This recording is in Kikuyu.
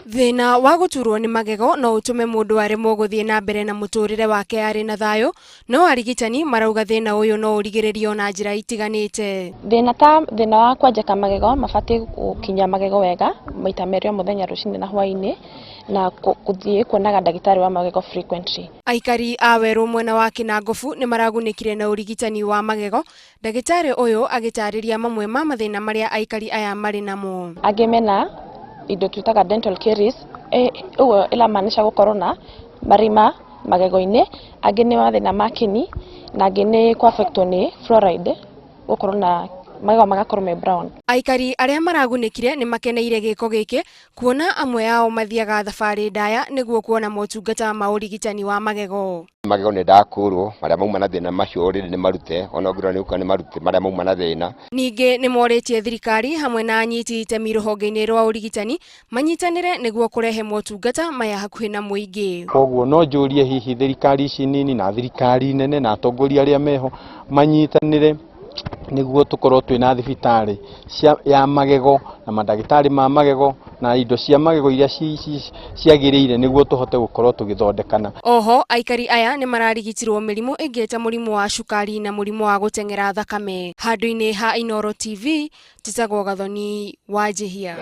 Thĩna wa gũturwo nĩ magego no ũtũme mũndũ aremwo gũthiĩ na mbere na mũtũrĩre wake arĩ na thayũ, no arigitani marauga thĩna ũyũ no ũrigĩrĩrio na njĩra itiganĩte. Thĩna ta thĩna wa kwanjĩka magego, mabatiĩ gũkinya magego wega maita merĩ o mũthenya, rũcinĩ na hwaĩ-inĩ, na gũthiĩ kuonaga ndagĩtarĩ wa magego frequently. Aikari a werũ mwena wa Kinangofu nĩ maragunĩkire na ũrigitani wa magego, ndagĩtarĩ ũyũ agĩtarĩria mamwe ma mathĩna marĩa aikari aya marĩ namo. Angĩ mena indo twĩtaga dental caries, ũguo ĩramaanisha gũkorwo na marima magego-inĩ. Angĩ nĩ mathĩna ma kĩni, na angĩ nĩ kũ-affectwo nĩ fluoride, gũkorwo na magego magakorwo me brown. Aikari arĩa maragunĩkire nĩ makeneire gĩko gĩkĩ, kuona amwe ao mathiaga thabarĩ ndaya nĩguo kuona motungata ma ũrigitani wa magego. Magego nĩ ndakũrwo marĩa mauma na thĩna macio already nĩ marute, ona ũngĩrora nĩ ũkuona nĩ marute marĩa mauma na thĩna. Ningĩ nĩ morĩtie thirikari hamwe na anyiti itemi rũhonge-inĩ rwa ũrigitani manyitanĩre nĩguo kũrehe motungata maya hakuhĩ na mũingĩ. Koguo no njũrie hihi thirikari ici nini na thirikari nene na atongoria arĩa meho manyitanĩre nĩguo tũkorwo twĩna thibitarĩ ya magego na mandagĩtarĩ ma magego na indo cia magego iria ciagĩrĩire nĩguo tũhote gũkorwo tũgĩthondekana. Oho aikari aya nĩ mararigitirwo mĩrimũ ĩngĩ ta mũrimũ wa cukari na mũrimũ wa gũteng'era thakame. Handũ-inĩ ha Inooro TV, njĩtagwo Gathoni Wanjihia.